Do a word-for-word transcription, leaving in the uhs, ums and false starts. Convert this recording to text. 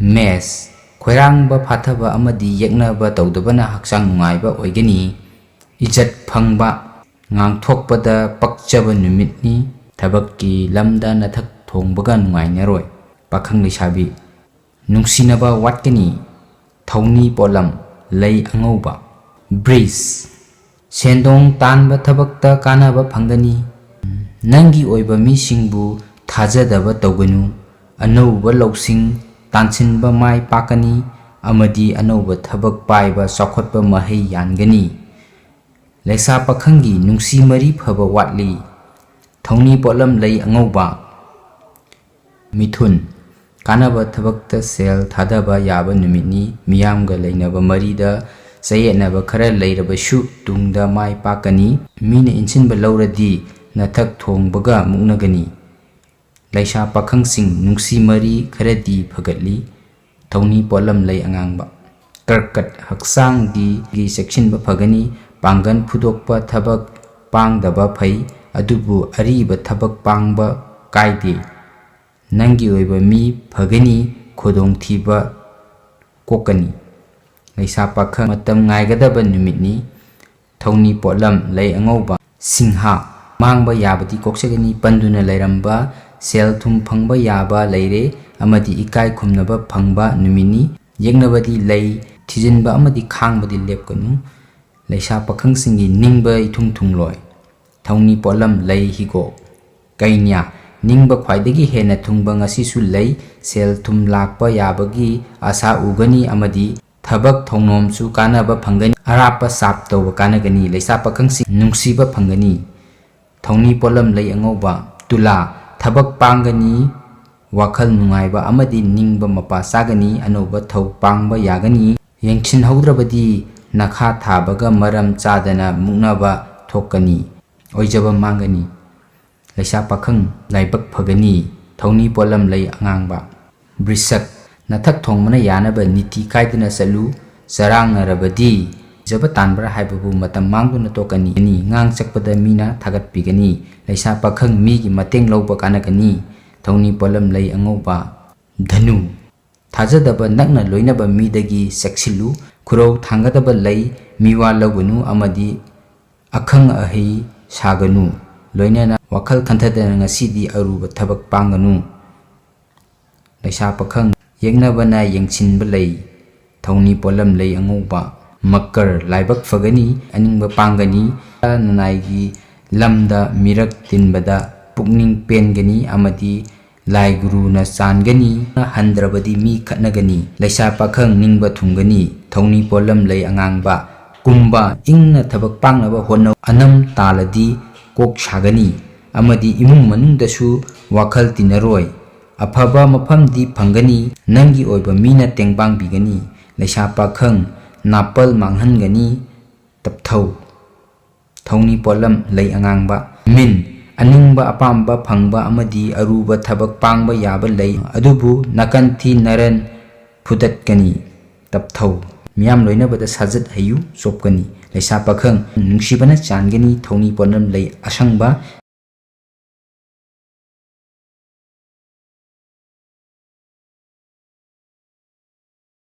ꯃꯦꯁ, ꯈꯣꯏꯔꯥꯡꯕ ꯐꯥꯊꯕ ꯑꯃꯗꯤ ꯌꯦꯛꯅꯕ ꯇꯧꯗꯕꯅ ꯍꯛꯆꯥꯡ ꯅꯨꯡꯉꯥꯏꯕ ꯑꯣꯏꯒꯅꯤ꯫ ꯏꯖꯠ ꯐꯪꯕ, ꯉꯥꯡꯊꯣꯛꯄꯗ ꯄꯛꯆꯕ ꯅꯨꯃꯤꯠꯅꯤ꯫ ꯊꯕꯛꯀꯤ ꯂꯝꯗ ꯅꯊꯛ ꯊꯣꯡꯕꯒ ꯅꯨꯡꯉꯥꯏꯅꯔꯣꯏ꯫ ꯄꯥꯈꯪ ꯂꯩꯁꯥꯕꯤ, ꯅꯨꯡꯁꯤꯅꯕ ꯋꯥꯠꯀꯅꯤ꯫ ꯊꯧꯅꯤ ꯄꯣꯠꯂꯝ, ꯂꯩ ꯑꯉꯧꯕ꯫ ꯕ꯭ꯔꯤꯖ, ꯁꯦꯟꯗꯣꯡ ꯇꯥꯟꯕ ꯊꯕꯛꯇ ꯀꯥꯟꯅꯕ ꯐꯪꯒꯅꯤ꯫ ꯅꯪꯒꯤ ꯑꯣꯏꯕ ꯃꯤꯁꯤꯡꯕꯨ ꯊꯥꯖꯗꯕ ꯇꯧꯒꯅꯨ꯫ ꯑꯅꯧꯕ ꯂꯧꯁꯤꯡ ꯇꯥꯟꯁꯤꯟꯕ ꯃꯥꯏ ꯄꯥꯛꯀꯅꯤ ꯑꯃꯗꯤ ꯑꯅꯧꯕ ꯊꯕꯛ ꯄꯥꯏꯕ ꯆꯥꯎꯈꯠꯄ ꯃꯍꯩ ꯌꯥꯟꯒꯅꯤ꯫ ꯂꯩꯁꯥ ꯄꯥꯈꯪꯒꯤ ꯅꯨꯡꯁꯤ ꯃꯔꯤ ꯐꯕ ꯋꯥꯠꯂꯤ꯫ ꯊꯧꯅꯤ ꯄꯣꯠꯂꯝ, ꯂꯩ ꯑꯉꯧꯕ꯫ ꯃꯤꯊꯨꯟ, ꯀꯥꯟꯅꯕ ꯊꯕꯛꯇ ꯁꯦꯜ ꯊꯥꯗꯕ ꯌꯥꯕ ꯅꯨꯃꯤꯠꯅꯤ꯫ ꯃꯤꯌꯥꯝꯒ ꯂꯩꯅꯕ ꯃꯔꯤꯗ ꯆꯌꯦꯠꯅꯕ ꯈꯔ ꯂꯩꯔꯕꯁꯨ ꯇꯨꯡꯗ ꯃꯥꯏ ꯄꯥꯛꯀꯅꯤ꯫ ꯃꯤꯅ ꯏꯟꯁꯤꯟꯕ ꯂꯧꯔꯗꯤ ꯅꯊꯛ ꯊꯣꯡꯕꯒ ꯃꯨꯛꯅꯒꯅꯤ꯫ ꯂꯩꯁꯥ ꯄꯥꯈꯪꯁꯤꯡ ꯅꯨꯡꯁꯤ ꯃꯔꯤ ꯈꯔꯗꯤ ꯐꯒꯠꯂꯤ꯫ ꯊꯧꯅꯤ ꯄꯣꯠꯂꯝ, ꯂꯩ ꯑꯉꯥꯡꯕ꯫ ꯀꯔꯀꯠ, ꯍꯛꯆꯥꯡꯗꯤ ꯆꯦꯛꯁꯤꯟꯕ ꯐꯒꯅꯤ꯫ ꯄꯥꯡꯒꯜ ꯐꯨꯗꯣꯛꯄ ꯊꯕꯛ ꯄꯥꯡꯗꯕ ꯐꯩ, ꯑꯗꯨꯕꯨ ꯑꯔꯤꯕ ꯊꯕꯛ ꯄꯥꯡꯕ ꯀꯥꯏꯗꯦ꯫ ꯅꯪꯒꯤ ꯑꯣꯏꯕ ꯃꯤ ꯐꯒꯅꯤ, ꯈꯨꯗꯣꯡꯊꯤꯕ ꯀꯣꯛꯀꯅꯤ꯫ ꯂꯩꯁꯥ ꯄꯥꯈꯪ ꯃꯇꯝ ꯉꯥꯏꯒꯗꯕ ꯅꯨꯃꯤꯠꯅꯤ꯫ ꯊꯧꯅꯤ ꯄꯣꯠꯂꯝ, ꯂꯩ ꯑꯉꯧꯕ꯫ ꯁꯤꯡꯍꯥ, ꯃꯥꯡꯕ ꯌꯥꯕꯗꯤ ꯀꯣꯛꯆꯒꯅꯤ꯫ ꯄꯟꯗꯨꯅ ꯂꯩꯔꯝꯕ ꯁꯦꯜ ꯊꯨꯝ ꯐꯪꯕ ꯌꯥꯕ ꯂꯩꯔꯦ ꯑꯃꯗꯤ ꯏꯀꯥꯏ ꯈꯨꯝꯅꯕ ꯐꯪꯕ ꯅꯨꯃꯤꯠꯅꯤ꯫ ꯌꯦꯛꯅꯕꯗꯤ ꯂꯩ꯫ ꯊꯤꯖꯤꯟꯕ ꯑꯃꯗꯤ ꯈꯥꯡꯕꯗꯤ ꯂꯦꯞꯀꯅꯨ꯫ ꯂꯩꯁꯥ ꯄꯥꯈꯪꯁꯤꯡꯒꯤ ꯅꯤꯡꯕ ꯏꯊꯨꯡ ꯊꯨꯡꯂꯣꯏ꯫ ꯊꯧꯅꯤ ꯄꯣꯠꯂꯝ, ꯂꯩ ꯍꯤꯒꯣꯛ꯫ ꯀꯩꯅ꯭ꯌꯥ, ꯅꯤꯡꯕ ꯈ꯭ꯋꯥꯏꯗꯒꯤ ꯍꯦꯟꯅ ꯊꯨꯡꯕ ꯉꯁꯤꯁꯨ ꯂꯩ꯫ ꯁꯦꯜ ꯊꯨꯝ ꯂꯥꯛꯄ ꯌꯥꯕꯒꯤ ꯑꯁꯥ ꯎꯒꯅꯤ ꯑꯃꯗꯤ ꯊꯕꯛ ꯊꯧꯅꯣꯝꯁꯨ ꯀꯥꯟꯅꯕ ꯐꯪꯒꯅꯤ꯫ ꯑꯔꯥꯞꯄ ꯁꯥꯞ ꯇꯧꯕ ꯀꯥꯟꯅꯒꯅꯤ꯫ ꯂꯩꯁꯥ ꯄꯥꯈꯪꯁꯤꯡ ꯅꯨꯡꯁꯤꯕ ꯐꯪꯒꯅꯤ꯫ ꯊꯧꯅꯤ ꯄꯣꯠꯂꯝ, ꯂꯩ ꯑꯉꯧꯕ꯫ ꯇꯨꯂꯥ, ꯊꯕꯛ ꯄꯥꯡꯒꯅꯤ꯫ ꯋꯥꯈꯜ ꯅꯨꯡꯉꯥꯏꯕ ꯑꯃꯗꯤ ꯅꯤꯡꯕ ꯃꯄꯥ ꯆꯥꯒꯅꯤ꯫ ꯑꯅꯧꯕ ꯊꯧ ꯄꯥꯡꯕ ꯌꯥꯒꯅꯤ꯫ ꯌꯦꯡꯁꯤꯟꯍꯧꯗ꯭ꯔꯕꯗꯤ ꯅꯈꯥ ꯊꯥꯕꯒ ꯃꯔꯝ ꯆꯥꯗꯅ ꯃꯨꯛꯅꯕ ꯊꯣꯛꯀꯅꯤ꯫ ꯑꯣꯏꯖꯕ ꯃꯥꯡꯒꯅꯤ꯫ ꯂꯩꯁꯥ ꯄꯥꯈꯪ ꯂꯥꯏꯕꯛ ꯐꯒꯅꯤ꯫ ꯊꯧꯅꯤ ꯄꯣꯠꯂꯝ, ꯂꯩ ꯑꯉꯥꯡꯕ꯫ ꯕ꯭ꯔꯤꯁꯛ, ꯅꯊꯛ ꯊꯣꯡꯕꯅ ꯌꯥꯅꯕ ꯅꯤꯇꯤ ꯀꯥꯏꯗꯅ ꯆꯠꯂꯨ꯫ ꯆꯔꯥꯡꯅꯔꯕꯗꯤ ꯑꯣꯏꯖꯕ ꯇꯥꯟꯕ꯭ꯔꯥ ꯍꯥꯏꯕꯕꯨ ꯃꯇꯝ ꯃꯥꯡꯗꯨꯅ ꯇꯣꯛꯀꯅꯤ꯫ ꯉꯥꯡ ꯆꯠꯄꯗ ꯃꯤꯅ ꯊꯥꯒꯠꯄꯤꯒꯅꯤ꯫ ꯂꯩꯁꯥ ꯄꯥꯈꯪ ꯃꯤꯒꯤ ꯃꯇꯦꯡ ꯂꯧꯕ ꯀꯥꯟꯅꯒꯅꯤ꯫ ꯊꯧꯅꯤ ꯄꯣꯠꯂꯝ, ꯂꯩ ꯑꯉꯧꯕ꯫ ꯙꯅꯨ, ꯊꯥꯖꯗꯕ ꯅꯛꯅ ꯂꯣꯏꯅꯕ ꯃꯤꯗꯒꯤ ꯆꯦꯛꯁꯤꯜꯂꯨ꯫ ꯈꯨꯔꯧ ꯊꯥꯡꯒꯗꯕ ꯂꯩ, ꯃꯤꯋꯥ ꯂꯧꯒꯅꯨ ꯑꯃꯗꯤ ꯑꯈꯪ ꯑꯍꯩ ꯁꯥꯒꯅꯨ꯫ ꯂꯣꯏꯅꯅ ꯋꯥꯈꯜ ꯈꯟꯊꯗꯅ ꯉꯁꯤꯗꯤ ꯑꯔꯨꯕ ꯊꯕꯛ ꯄꯥꯡꯒꯅꯨ꯫ ꯂꯩꯁꯥ ꯄꯥꯈꯪ ꯌꯦꯛꯅꯕꯅ ꯌꯦꯡꯁꯤꯟꯕ ꯂꯩ, ꯊꯧꯅꯤ ꯄꯣꯠꯂꯝ ꯂꯩ ꯑꯉꯧꯕ꯫ ꯃꯀꯔ ꯂꯥꯏꯕꯛ ꯐꯒꯅꯤ, ꯑꯅꯤꯡꯕ ꯄꯥꯡꯒꯅꯤ꯫ ꯅꯅꯥꯏꯒꯤ ꯂꯝꯗ ꯃꯤꯔꯛ ꯇꯤꯟꯕꯗ ꯄꯨꯛꯅꯤꯡ ꯄꯦꯟꯒꯅꯤ ꯑꯃꯗꯤ ꯂꯥꯏ ꯒꯨꯔꯨꯅ ꯆꯥꯟꯒꯅꯤ꯫ ꯍꯟꯗ꯭ꯔꯕꯗꯤ ꯃꯤ ꯈꯠꯅꯒꯅꯤ꯫ ꯂꯩꯁꯥ ꯄꯥꯈꯪ ꯅꯤꯡꯕ ꯊꯨꯡꯒꯅꯤ, ꯊꯧꯅꯤ ꯄꯣꯠꯂꯝ ꯂꯩ ꯑꯉꯥꯡꯕ꯫ ꯀꯨꯝꯕ ꯏꯪꯅ ꯊꯕꯛ ꯄꯥꯡꯅꯕ ꯍꯣꯠꯅꯧ꯫ ꯑꯅꯝ ꯇꯥꯜꯂꯗꯤ ꯀꯣꯛ ꯁꯥꯒꯅꯤ ꯑꯃꯗꯤ ꯏꯃꯨꯡ ꯃꯅꯨꯡꯗꯁꯨ ꯋꯥꯈꯜ ꯇꯤꯟꯅꯔꯣꯏ꯫ ꯑꯐꯕ ꯃꯐꯝꯗꯤ ꯐꯪꯒꯅꯤ꯫ ꯅꯪꯒꯤ ꯑꯣꯏꯕ ꯃꯤꯅ ꯇꯦꯡꯕꯥꯡꯕꯤꯒꯅꯤ꯫ ꯂꯩꯁꯥ ꯄꯥꯈꯪ ꯅꯥꯄꯜ ꯃꯥꯡꯍꯟꯒꯅꯤ꯫ ꯇꯞꯊꯧ꯫ ꯊꯧꯅꯤ ꯄꯣꯠꯂꯝ ꯂꯩ ꯑꯉꯥꯡꯕ꯫ ꯃꯤꯟ, ꯑꯅꯤꯡꯕ ꯑꯄꯥꯝꯕ ꯐꯪꯕ ꯑꯃꯗꯤ ꯑꯔꯨꯕ ꯊꯕꯛ ꯄꯥꯡꯕ ꯌꯥꯕ ꯂꯩ, ꯑꯗꯨꯕꯨ ꯅꯥꯀꯟ ꯊꯤ ꯅꯔꯟ ꯐꯨꯗꯠꯀꯅꯤ꯫ ꯇꯞꯊꯧ꯫ ꯃꯤꯌꯥꯝ ꯂꯣꯏꯅꯕꯗ ꯁꯥꯖꯠ ꯍꯩꯌꯨ, ꯆꯣꯞꯀꯅꯤ꯫ ꯂꯩꯁꯥ ꯄꯥꯈꯪ ꯅꯨꯡꯁꯤꯕꯅ ꯆꯥꯟꯒꯅꯤ꯫ ꯊꯧꯅꯤ ꯄꯣꯠꯂꯝ ꯂꯩ ꯑꯁꯪꯕ꯫